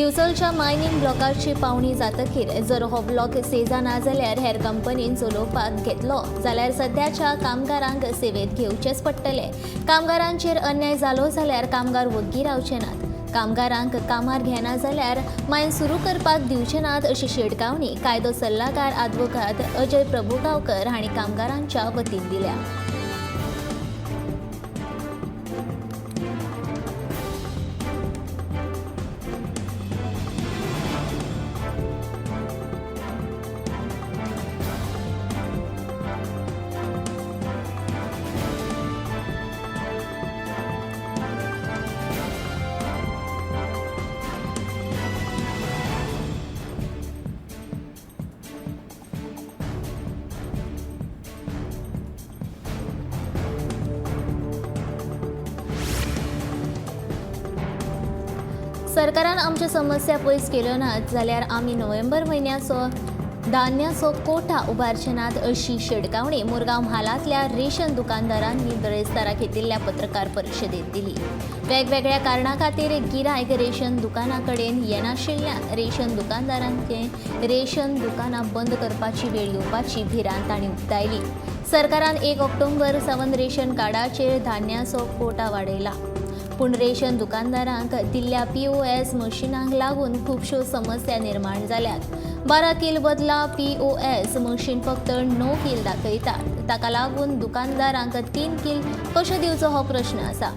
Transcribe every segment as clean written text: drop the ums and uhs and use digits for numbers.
दिवचलच्या mining ब्लॉकाची पावणी जातकीर जर हो ब्लॉक सेजना जाल्यार हेर कंपनीन चलोवपाक घेतलो जाल्यार सद्याच्या कामगारांक सेवेत घेवचेच पडटले. कामगारांचेर अन्याय जालो जाल्यार कामगार वग्गी रावचे नात. कामगारांक कामार घेना जाल्यार मायन सुरू करपाक दिवचे नात अशी शिटकावणी कायदो सल्लागार आदवोगाद अजय प्रभुगांवकर हांणी कामगारांच्या वतीन दिल्या. सरकारान आमच्यो समस्या पयस केल्यो नात जाल्यार आमी नोव्हेंबर म्हयन्याचो धान्याचो कोटा उबारचे नात अशी शिटकावणी मुरगांव म्हालांतल्या रेशन दुकानदारांनी बिरेस्तारा घेतिल्ल्या पत्रकार परिशदेंत दिली. वेगवेगळ्या कारणां खातीर गिरायक रेशन दुकाना कडेन येनाशिल्ल्यान रेशन दुकानदारांचे रेशन दुकानां बंद करपाची वेळ येवपाची भिरांत तांणी उक्तायली. सरकारान 1 ऑक्टोबर सावन रेशन कार्डाचेर धान्याचो कोटा वाडयला, पूण रेशन दुकानदारांक दिल्ल्या POS मशिनांक लागून खुबश्यो समस्या निर्माण जाल्यात. 12 कील बदला POS machine फक्त 9 कील दाखयता. ताका लागून दुकानदारांक 3 कील कशें दिवचो हो प्रश्न आसा.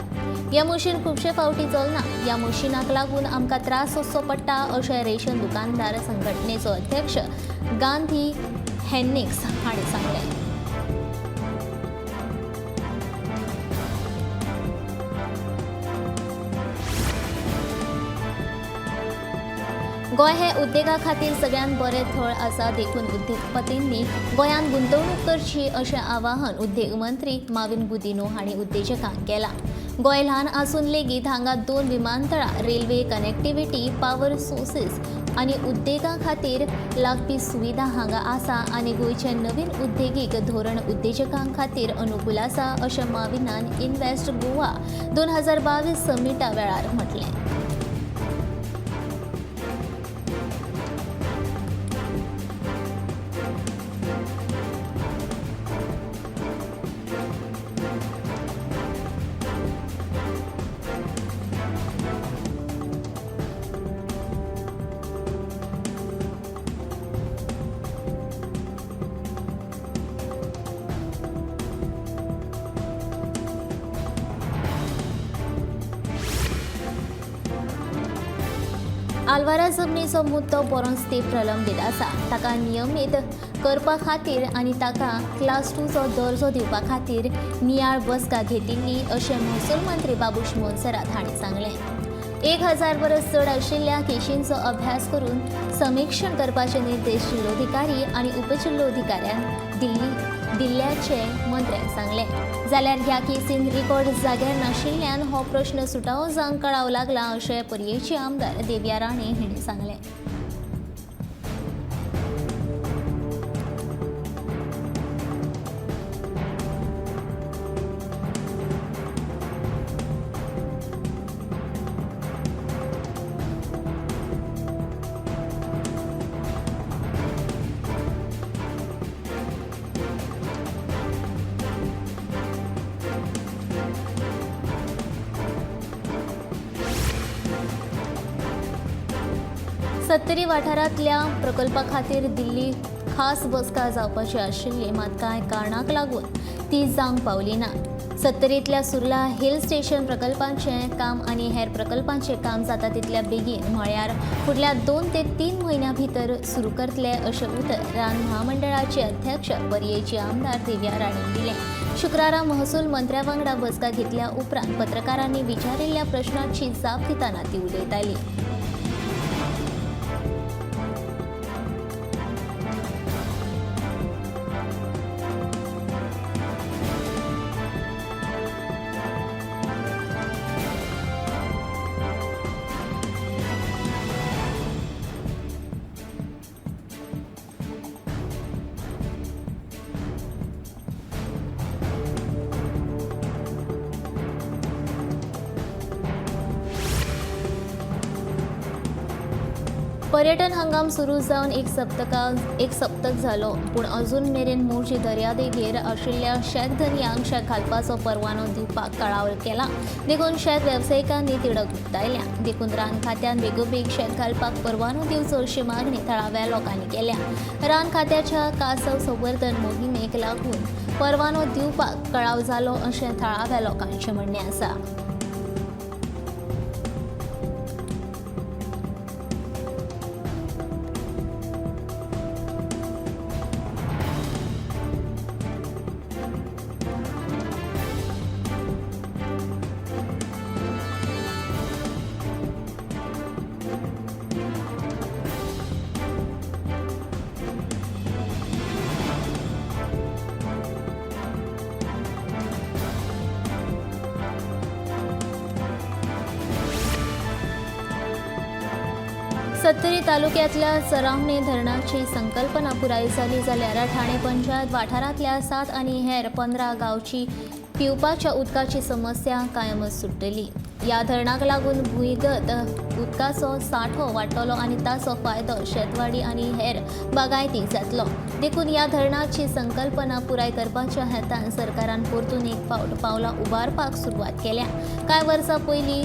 ह्या मशीन खुबशे फावटी चलना. ह्या मशिनाक लागून आमकां त्रास सोंसचो पडटा अशें रेशन दुकानदार संघटनेचो अध्यक्ष गांधी हेन्निक्स हांणी सांगलें. गोंय हे उद्देगा खातीर सगळ्यांत बरें थळ आसा, देखून उद्देगपतींनी गोंयांत गुंतवणूक करची अशें आवाहन उद्देग मंत्री माविन गुदिन्हो हांणी उद्देजकांक केलां. गोंय ल्हान आसून लेगीत हांगा 2 विमानतळां, रेल्वे कनेक्टिव्हिटी, पावर सोर्सीस आनी उद्देगां खातीर लागपी सुविधा हांगा आसा आनी गोंयचें नवीन उद्देगीक धोरण उद्देजकां खातीर अनुकूल आसा अशें माविनान इन्व्हेस्ट गोवा 2022 समिटा वेळार म्हटलें. आलवारा जमनीचो मुद्दो बरोच तेंप प्रलंबीत आसा. ताका नियमीत करपा खातीर आनी ताका क्लास 2चो दर्जो दिवपा खातीर नियाळ बसका घेतिल्ली अशें महसूल मंत्री बाबूश मोन्सेरात हांणी सांगलें. 1000 परस चड आशिल्ल्या केशींचो अभ्यास करून समिक्षण करपाचे निर्देश जिल्लोधिकारी आनी उपजिल्लोधिकाऱ्यांक दिल्ल्याचे मंत्र्यान सांगलें. जाल्यार ह्या केसीन रिकॉर्ड जाग्यार नाशिल्ल्यान हो प्रश्न सुटावो जावंक कळाव लागला अशें पर्येची आमदार देविया राणे हांणी सांगलें. सत्तरी वाठारांतल्या प्रकल्पा खातीर दिल्ली खास बसका जावपाची आशिल्ली, मात कांय कारणाक लागून ती जावंक पावली ना. सत्तरींतल्या सुर्ला हिल स्टेशन प्रकल्पांचें काम आनी हेर प्रकल्पांचें काम जाता तितल्या बेगीन म्हळ्यार फुडल्या 2 ते 3 म्हयन्यां भितर सुरू करतले अशें उतर रान महामंडळाचे अध्यक्ष पर्येची आमदार देविया राणेन दिलें. शुक्रारा महसूल मंत्र्या वांगडा बसका घेतल्या उपरांत पत्रकारांनी विचारिल्ल्या प्रश्नाची जाप दितना ती उलयताली. पर्यटन हंगाम सुरू जावन एक सप्तक जालो, पूण अजून मेरेन मोरजी दर्यादेगेर आशिल्ल्या शेक धनयांक शेक घालपाचो परवानो दिवपाक कळाव केला. देखून शेत वेवसायिकांनी तिडक उक्तायल्या. देखून रान खात्यान बेगोबेग शेक घालपाक परवानो दिवचो अशी मागणी थळाव्या लोकांनी केल्या. रान खात्याच्या कासव संवर्धन मोहिमेक लागून परवानो दिवपाक कळाव जालो अशें थळाव्या लोकांचें म्हणणें आसा. सत्तरी तालुक्यांतल्या चरावणे धरणाची संकल्पना पुराय जाली जाल्यार ठाणे पंचायत वाठारांतल्या 7 आनी हेर 15 गांवची पिवपाच्या उदकाची समस्या कायमच सुट्टली. ह्या धरणाक लागून भुंयगत उदकाचो सांठो वाडटलो आनी ताचो फायदो शेतवाडी आनी हेर बागायतीक जातलो. देखून ह्या धरणाची संकल्पना पुराय करपाच्या हेतान सरकारान परतून एक फावट पावलां उबारपाक सुरवात केल्या. कांय वर्सां पयलीं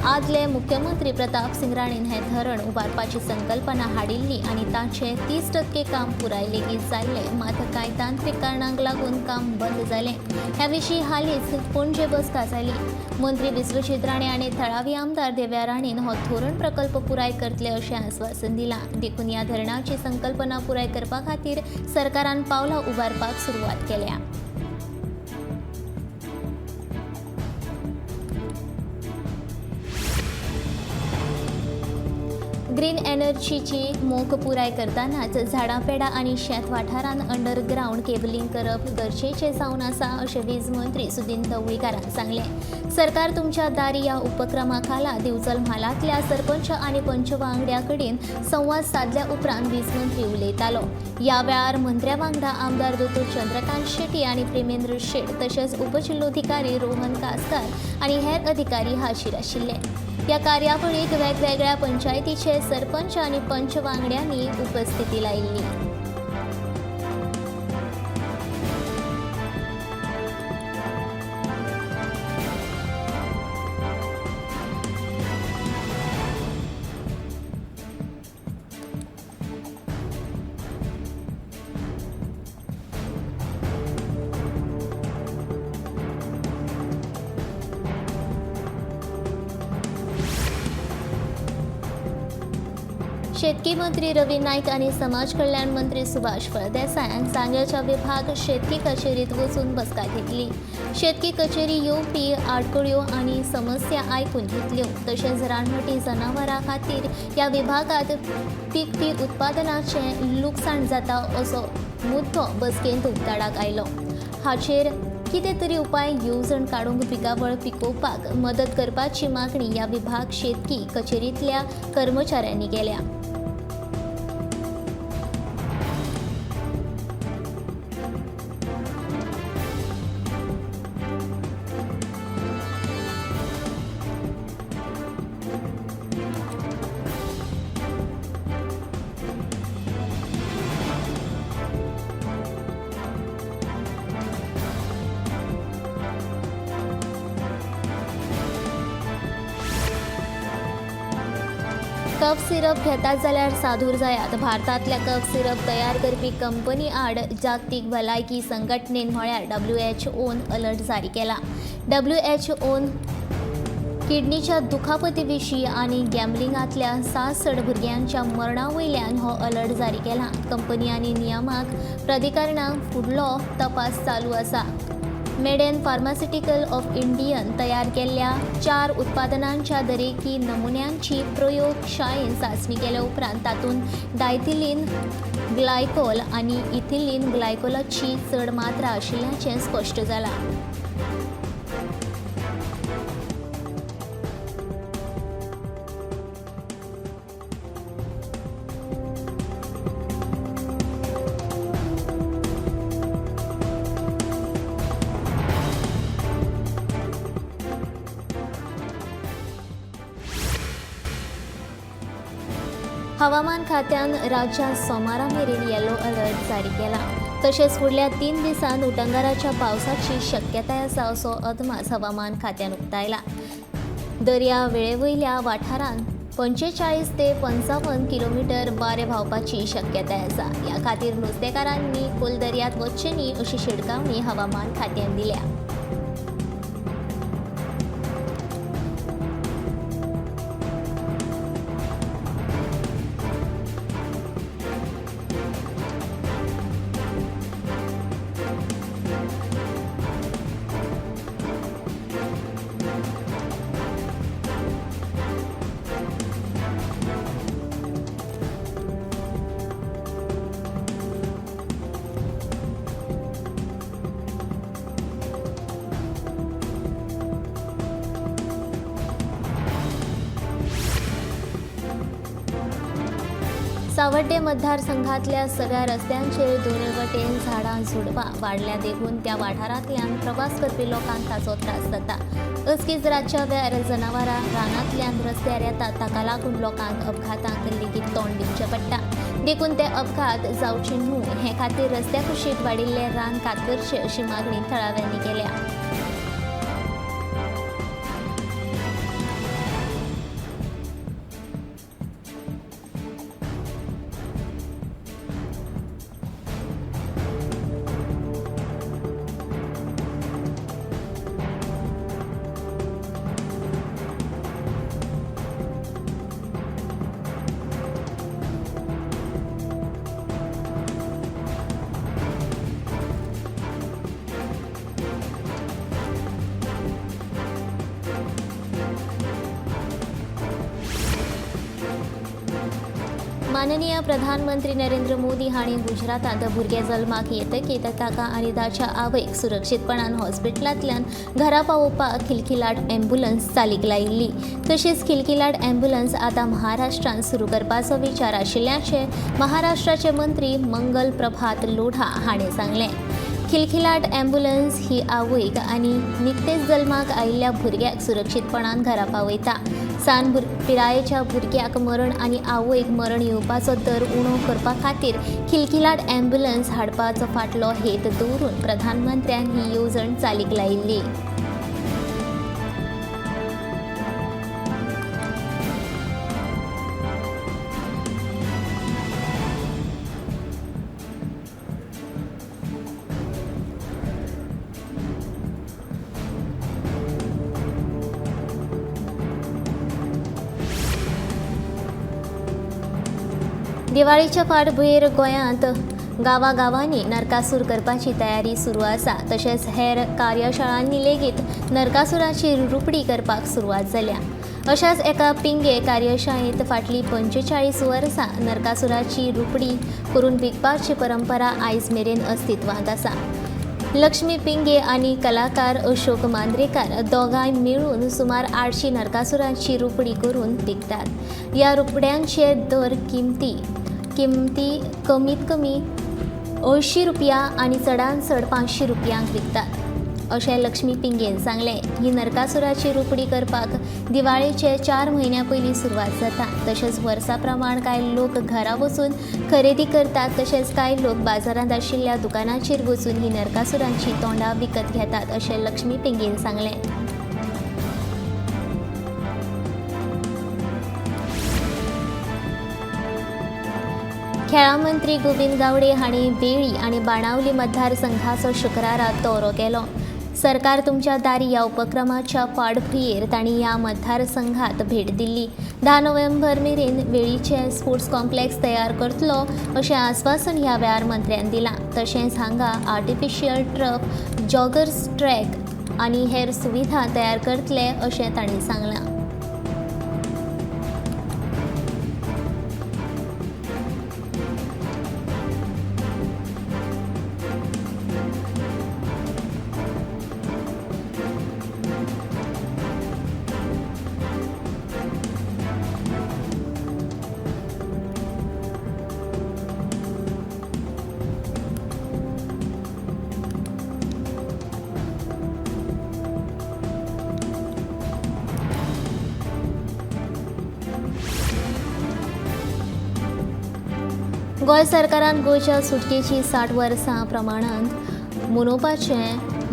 आदले मुख्यमंत्री प्रताप सिंग राणेन हें धरण उबारपाची संकल्पना हाडिल्ली आनी ताचें 30% काम पुराय लेगीत जाल्लें. मात कांय तांत्रीक कारणांक लागून काम बंद जालें. ह्या विशीं हालींच पणजे बसका जाली. मंत्री विश्वजीत राणे आनी थळावी आमदार देव्या राणेन हो धोरण प्रकल्प पुराय करतले अशें आस्वासन दिलां. देखून ह्या धरणाची संकल्पना पुराय करपा खातीर सरकारान पावलां उबारपाक सुरवात केल्या. ग्रीन एनर्जीची मोख पुराय करतनाच झाडां पेडां आनी शेत वाठारांत अंडरग्रावंड केबलिंग करप गरजेचें जावन आसा अशें वीज मंत्री सुदिन ढवळीकारान सांगलें. सरकार तुमच्या दारी ह्या उपक्रमा खाला दिवचल म्हालांतल्या सरपंच आनी पंच वांगड्या कडेन संवाद सादल्या उपरांत वीज मंत्री उलयतालो. ह्या वेळार मंत्र्या वांगडा आमदार दोतोर चंद्रकांत शेट्टी आनी प्रेमेंद्र शेट तशेंच उपजिल्लोधिकारी रोहन कासकार आनी हेर अधिकारी हाजीर आशिल्ले. ह्या कार्यावळीक वेगवेगळ्या पंचायतीचे सरपंच आनी पंच वांगड्यांनी उपस्थिती लायिल्ली. शेतकी मंत्री रवी नाईक आनी समाज कल्याण मंत्री सुभाष फळदेसायान सांग्याच्या विभाग शेतकी कचेरीत वचून बसका घेतली. शेतकी कचेरी येवपी आडकळ्यो आनी समस्या आयकून घेतल्यो. तशेंच रानवटी जनावरां खातीर ह्या विभागांत पिकपी उत्पादनाचें लुकसाण जाता असो मुद्दो बसकेंत उक्ताडाक आयलो. हाचेर कितें तरी उपाय येवजण काडूंक पिकावळ पिकोवपाक मदत करपाची मागणी ह्या विभाग शेतकी कचेरींतल्या कर्मचाऱ्यांनी केल्या. कफ सिरप घेतात जाल्यार सादूर जायात. भारतांतल्या कफ सिरप तयार करपी कंपनी आड जागतीक भलायकी संघटनेन म्हळ्यार WHO alert जारी केला. WHO किडनीच्या दुखापती विशीं आनी गॅम्बलिंगांतल्या 66 भुरग्यांच्या मरणा वयल्यान हो अलर्ट जारी केला. कंपनी आनी नियामक प्राधिकरणां फुडलो तपास चालू आसा. मेडेन फार्मास्युटिकल ऑफ इंडियन तयार केल्ल्या 4 उत्पादनांच्या दरेकी नमुन्यांची प्रयोगशाळेन चांचणी केल्या उपरांत तातूंत डायथिलीन ग्लायकोल आनी इथिलीन ग्लायकोलाची चड मात्रा आशिल्ल्याचें स्पश्ट जालां. हवामान खात्यान राज्यांत सोमारा मेरेन येलो अलर्ट जारी केला. तशेंच फुडल्या 3 दिसांत उटंगाराच्या पावसाची शक्यताय आसा असो अदमास हवामान खात्यान उक्तायला. दर्या वेळेवयल्या वाठारांत 45 ते 55 किलोमीटर वारें व्हांवपाची शक्यताय आसा. ह्या खातीर नुस्तेकारांनी खोल दर्यांत वचचें न्ही अशी शिटकावणी हवामान खात्यान दिल्या. सावड्डे मतदारसंघातल्या सगळ्या रस्त्यांचेर दोनूय वटेन झाडां झुडपां वाडल्या देखून त्या वाठारांतल्यान प्रवास करपी लोकांक ताचो त्रास जाता. अचकीत रातच्या वेळार जनावरां रानांतल्यान रस्त्यार येतात, ताका लागून लोकांक अपघातांक लेगीत तोंड दिवचें पडटा. देखून ते अपघात जावचे न्हू हे खातीर रस्त्या कुशीक वाडिल्लें रान कातरचें अशी मागणी थळाव्यांनी केल्या. माननीय प्रधानमंत्री नरेंद्र मोदी हांणी गुजरातांत भुरगें जल्माक येतकीर ताका आनी ताच्या आवयक सुरक्षीतपणान हॉस्पिटलांतल्यान घरा पावोवपाक खिलखिलाट ॲम्ब्युलन्स चालीक लायिल्ली. तशीच खिलखिलाट ॲम्ब्युलन्स आतां महाराष्ट्रांत सुरू करपाचो विचार आशिल्ल्याचें महाराष्ट्राचे मंत्री मंगल प्रभात लोढा हांणी सांगलें. खिलखिलाट ॲम्ब्युलन्स ही आवयक आनी निकतेच जल्माक आयिल्ल्या भुरग्याक सुरक्षीतपणान घरा पावयता. सान पिरायेच्या भुरग्याक मरण आनी आवयक मरण येवपाचो दर उणो करपा खातीर खिलखिलाट ॲम्ब्युलन्स हाडपाचो फाटलो हेत दवरून प्रधानमंत्र्यान ही येवजण चालीक लायिल्ली. दिवाळीच्या फाटभुंयेर गोंयांत गांवागांवांनी नरकासूर करपाची तयारी सुरू आसा. तशेंच हेर कार्यशाळांनी लेगीत नरकासुराची रुपडी करपाक सुरवात जाल्या. अशाच एका पिंगे कार्यशाळेंत फाटलीं 45 वर्सां नरकासुराची रुपडी करून विकपाची परंपरा आयज मेरेन अस्तित्वांत आसा. लक्ष्मी पिंगे आनी कलाकार अशोक मांद्रेकार दोगांय मेळून सुमार 800 नरकासुराची रुपडी करून विकतात. ह्या रुपड्यांचे दर किमती कमीत कमी 80 रुपया आनी चडान चड 500 रुपयांक विकतात अशें लक्ष्मी पिंगेन सांगलें. ही नरकासुराची रुपडी करपाक दिवाळेचे 4 म्हयन्यां पयलीं सुरवात जाता. तशेंच वर्सा प्रमाण कांय लोक घरा वचून खरेदी करतात, तशेंच कांय लोक बाजारांत आशिल्ल्या दुकानाचेर वचून ही नरकासुरांची तोंडां विकत घेतात अशें लक्ष्मी पिंगेन सांगलें. खेळां मंत्री गोविंद गावडे हांणी वेळी आनी बाणावली मतदारसंघाचो शुक्रारा दौरो केलो. सरकार तुमच्या दारी ह्या उपक्रमाच्या फाटभुंयेर तांणी ह्या मतदारसंघात भेट दिल्ली. 10 नोव्हेंबर मेरेन वेळीचें स्पोर्ट्स कॉम्प्लेक्स तयार करतलो अशें आस्वासन ह्या वेळार मंत्र्यान दिलां. तशेंच हांगा आर्टिफिशियल ट्रफ, जॉगर्स ट्रॅक आनी हेर सुविधा तयार करतले अशें तांणी सांगलां. गोंय सरकारान गोंयच्या सुटकेची 60 वर्सां प्रमाणांत मनोवपाचे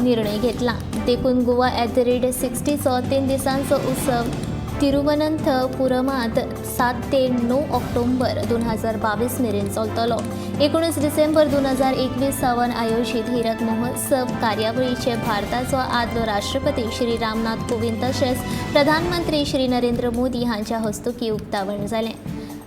निर्णय घेतला. देखून गोवा @60चो 3 दिसांचो उत्सव तिरुवनंतपुरमांत 7 ते 9 ऑक्टोबर 2022 मेरेन चलतलो. 19 डिसेंबर 2021 सावन आयोजीत हिरक महोत्सव कार्यावळीचे भारताचो आदलो राष्ट्रपती श्री रामनाथ कोविंद तशेंच प्रधानमंत्री श्री नरेंद्र मोदी हांच्या हस्तुकीं उक्तावण जालें.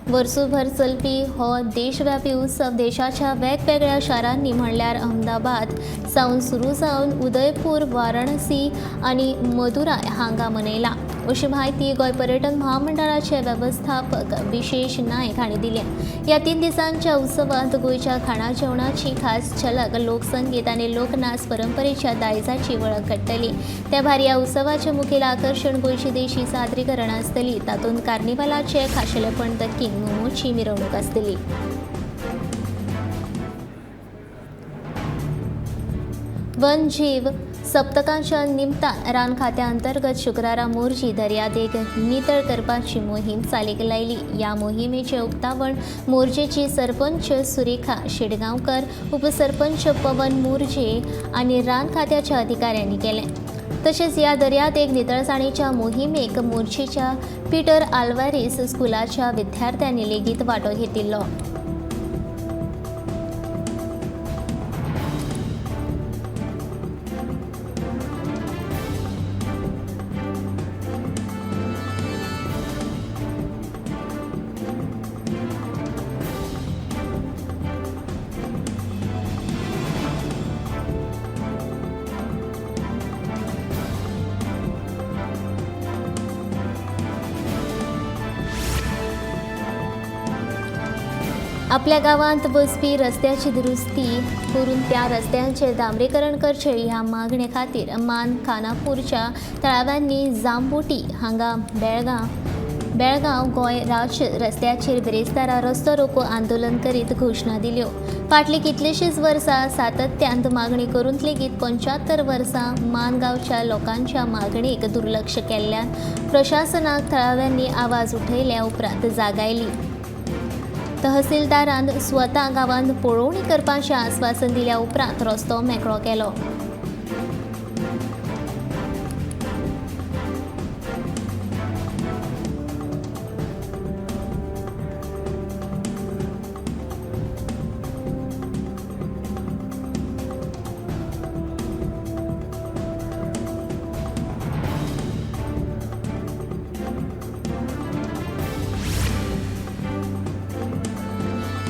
वर्सुभर चलपी हो देशव्यापी उत्सव देशाच्या वेगवेगळ्या शारांनी म्हणल्यार अहमदाबाद सावन सुरू जावन उदयपूर, वाराणसी आनी मदुराय हांगा मनयला, अशी म्हायती गोंय पर्यटन महामंडळाचे वेवस्थापक विशेष नायक हांणी दिल्या. ह्या 3 दिसांच्या उत्सवांत गोंयच्या खाणा जेवणाची खास झलक, लोकसंगीत आनी लोकनाच परंपरेच्या दायजाची वळख घडटली. त्या भायर ह्या उत्सवाचें मुखेल आकर्शण गोंयची देशी सादरीकरण आसतली. तातूंत कार्निवालाचें खाशेलेपण the king मोमोची मिरवणूक आसतली. वनजीव सप्तकाच्या निमतान रान खात्या अंतर्गत शुक्रारा मोरजी दर्यादेग नितळ करपाची मोहीम चालीक लायली. ह्या मोहिमेचें उक्तावण मोरजेची सरपंच सुरेखा शेडगांवकर, उपसरपंच पवन मोरजे आनी रान खात्याच्या अधिकाऱ्यांनी केलें. तशेंच ह्या दर्यादेग नितळसाणीच्या मोहिमेक मोरजेच्या पीटर आल्वारीस स्कुलाच्या विद्यार्थ्यांनी लेगीत वांटो घेतिल्लो. आपल्या गांवांत वचपी रस्त्याची दुरुस्ती करून त्या रस्त्यांचें डांबरीकरण करचें ह्या मागणे खातीर मान खानापूरच्या थळाव्यांनी जांबोटी हांगा बेळगांव गोंय राज्य रस्त्याचेर बिरेस्तारा रस्तो रोको आंदोलन करीत घोशणा दिल्यो. फाटलीं कितलींशींच वर्सां सातत्यान मागणी करून लेगीत 75 वर्सां मानगांवच्या लोकांच्या मागणेक दुर्लक्ष केल्ल्यान प्रशासनाक थळाव्यांनी आवाज उठयल्या उपरांत जाग आयली. तहसीलदारान स्वता गांवांत पळोवणी करपाचें आस्वासन दिल्या उपरांत रस्तो मेकळो केलो.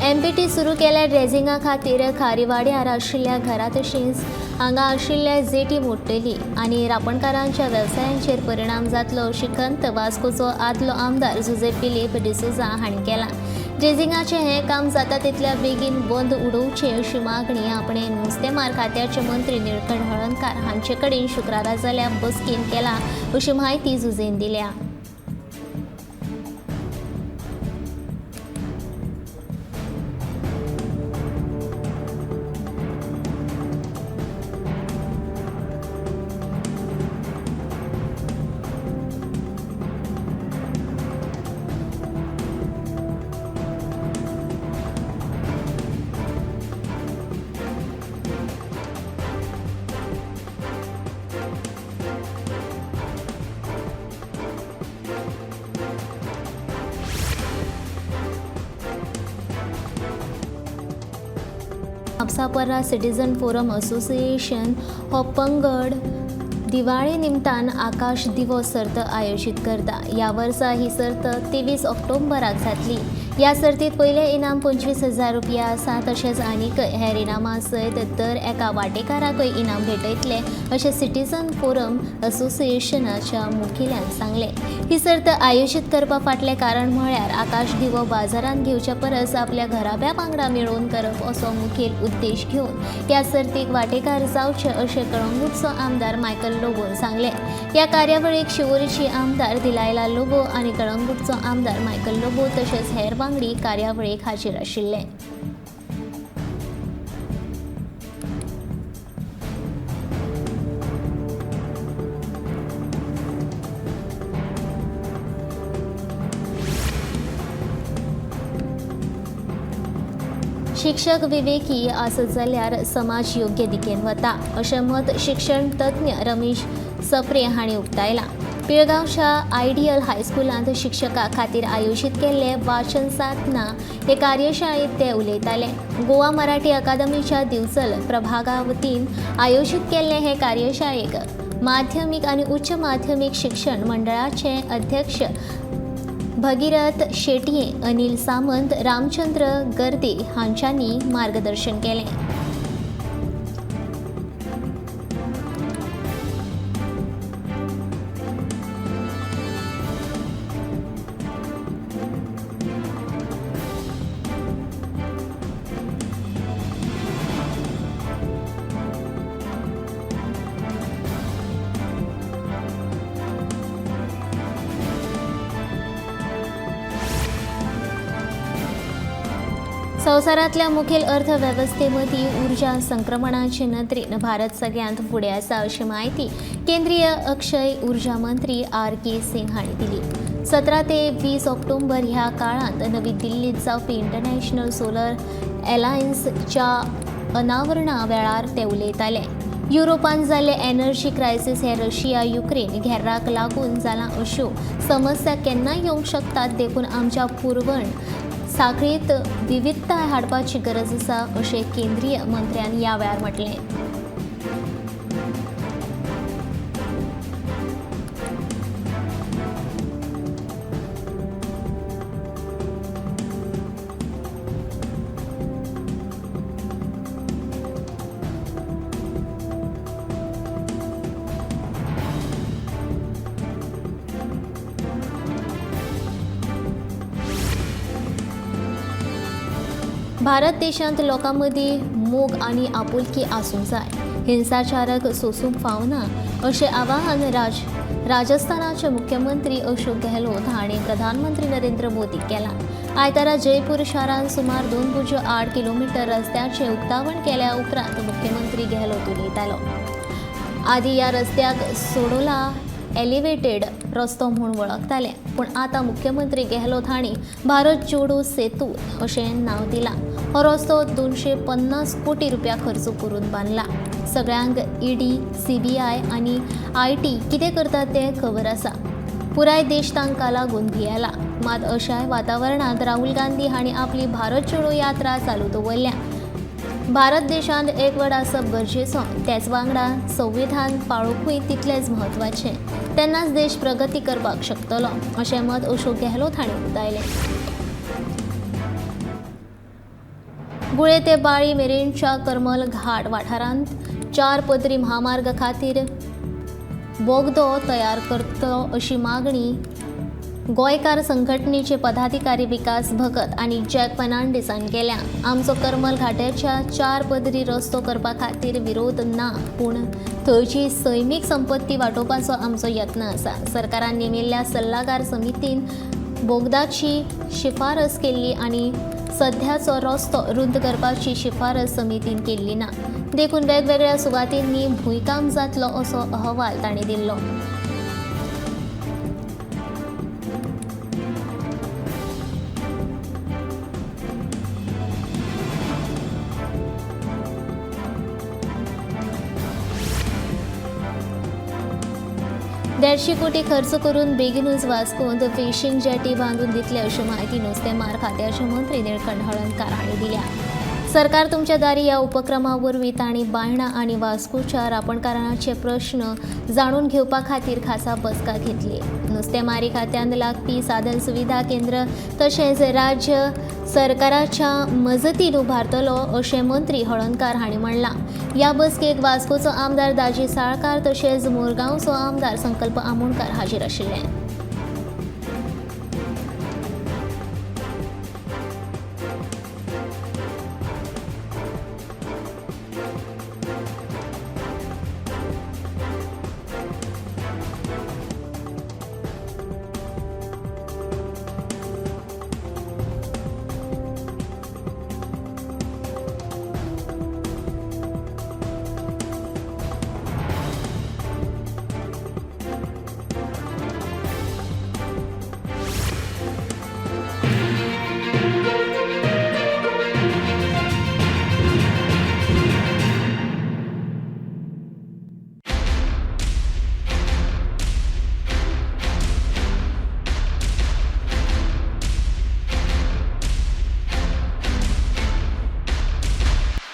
एमपीटी सुरू केल्या ड्रेजिंगा खातीर खारीवाड्यार आशिल्ल्या घरा तशेंच हांगा आशिल्ल्या जेटी मोडटली आनी रापणकारांच्या वेवसायांचेर परिणाम जातलो अशी खंत वास्कोचो आदलो आमदार जुझे फिलीप डिसोझा हांणी केला. ड्रेजिंगाचें हें काम जाता तितल्या बेगीन बंद उडोवचें अशी मागणी आपणें नुस्तेमार खात्याचे मंत्री निळकंठ हळर्णकार हांचे कडेन शुक्रारा जाल्ल्या बसकेंत केला अशी म्हायती जुझेन दिल्या. म्हापसा पर्रा सिटीजन फोरम असोसिएशन हो पंगड दिवाळे निमतान आकाश दिवो सर्त आयोजीत करता. ह्या वर्सा ही सर्त 23 ऑक्टोबराक जातली. ह्या सर्तीत पयलें इनाम 25,000 रुपया आसा. तशेंच आनीक हेर इनामां सयत दर एका वांटेकाराकय इनाम भेटयतले अशें सिटीजन फोरम असोसिएशनाच्या मुखेल्यान सांगलें. ही सर्त आयोजीत करपा फाटलें कारण म्हळ्यार आकाश दिवो बाजारांत घेवच्या परस आपल्या घराब्या वांगडा मेळोवन करप असो मुखेल उद्देश घेवन ह्या सर्तीक वांटेकार जावचे अशें कळंगूटचो आमदार मायकल लोबोन सांगलें. ह्या कार्यावळीक शिवोरीची आमदार दिलायला लोबो आनी कळंगूटचो आमदार मायकल लोबो तशेंच हेर वांगडी कार्यावळीक हाजीर आशिल्ले. शिक्षक विवेकी आसत जाल्यार समाज योग्य दिकेन वता अशें मत शिक्षण तज्ञ रमेश सप्रे हांणी उक्तायलां. पिळगांवच्या आयडियल हायस्कुलांत शिक्षकां खातीर आयोजीत केल्ले वाचन साधना हे कार्यशाळेंत ते उलयताले. गोवा मराठी अकादमीच्या दिवचल प्रभागा वतीन आयोजीत केल्ले हे कार्यशाळेक माध्यमीक आनी उच्च माध्यमीक शिक्षण मंडळाचे अध्यक्ष भगीरथ शेटये, अनिल सामंत, रामचंद्र गर्दे हांच्यांनी मार्गदर्शन केलें. संवसारांतल्या मुखेल अर्थवेवस्थेमदीं ऊर्जा संक्रमणाचे नदरेन भारत सगळ्यांत फुडें आसा अशी म्हायती केंद्रीय अक्षय ऊर्जा मंत्री आर.के. सिंग हांणी दिली. 17 ते 20 ऑक्टोबर ह्या काळांत नवी दिल्लींत जावपी इंटरनॅशनल सोलर अलायन्सच्या अनावरणा वेळार ते उलयताले. युरोपांत जाल्ले एनर्जी क्रायसीस हे रशिया युक्रेन घेराक लागून जालां अश्यो समस्या केन्नाय येवंक शकतात, देखून आमच्या पुरवण साखळीत विविधताय हाडपाची गरज आसा अशें केंद्रीय मंत्र्यान ह्या वेळार म्हटलें. भारत देशांत लोकां मदीं मोग आनी आपुलकी आसूंक जाय, हिंसाचारक सोसूंक फावना अशें आवाहन राजस्थानाचे मुख्यमंत्री अशोक गेहलोत हांणी प्रधानमंत्री नरेंद्र मोदीक केलां. आयतारा जयपूर शारांत सुमार 2.8 किलोमिटर रस्त्याचें उक्तावण केल्या उपरांत मुख्यमंत्री गेहलोत उलयतालो. आदी ह्या रस्त्याक सोडोला एलिवेटेड रस्तो म्हूण वळखताले, पूण आतां मुख्यमंत्री गेहलोत हांणी भारत जोडो सेतू अशें नांव दिलां. हो रस्तो 250 कोटी रुपया खर्च करून बांदला. सगळ्यांक ईडी, सीबीआय आनी IT कितें करता तें खबर आसा. पुराय देश तांकां लागून भियेला. मात अशाय वातावरणांत राहुल गांधी हांणी आपली भारत जोडो यात्रा चालू दवरल्या. भारत देशांत एकवट आसप गरजेचो, त्याच वांगडा संविधान पाळोवपूय तितलेंच म्हत्वाचें, तेन्नाच देश प्रगती करपाक शकतलो अशें मत अशोक गेहलोत हांणी उक्तायलें. गुळे ते बाळी मेरेनच्या करमल घाट वाठारांत 4 पदरी म्हामार्ग खातीर बोगदो तयार करतलो अशी मागणी गोंयकार संघटनेचे पदाधिकारी विकास भगत आनी जॅक फर्नांडीसान केल्या. आमचो करमल घाट्याच्या 4 पदरी रस्तो करपा खातीर विरोध ना, पूण थंयची सैमीक संपत्ती वाटोवपाचो आमचो यत्न आसा. सरकारान नेमिल्ल्या सल्लागार समितीन बोगदाची शिफारस केल्ली आनी सध्याचो रस्तो रुंद करपाची शिफारस समितीन केल्ली ना, देखून वेगवेगळ्या सुवातींनी भूंयकांप जातलो असो अहवाल तांणी दिल्लो. 150 कोटी खर्च करून बेगीनूच वास्कोंत फिशींग जेटी बांदून दितले अशी म्हायती नुस्तेमार खात्याचे मंत्री निळकंठ हळर्णकार हांणी दिल्या. सरकार तुमच्या दारी ह्या उपक्रमा वरवीं तांणी बायणा आनी वास्कोच्या रापणकारांचे प्रश्न जाणून घेवपा खातीर खासा बसका घेतली. नुस्तेमारी खात्यांत लागपी साधन सुविधा केंद्र तशेंच राज्य सरकाराच्या मजतीन उबारतलो अशें मंत्री हळर्णकार हांणी म्हणलां. ह्या बसकेक वास्कोचो आमदार दाजी साळकार तशेंच मुरगांवचो आमदार संकल्प आमोणकार हाजीर आशिल्ले.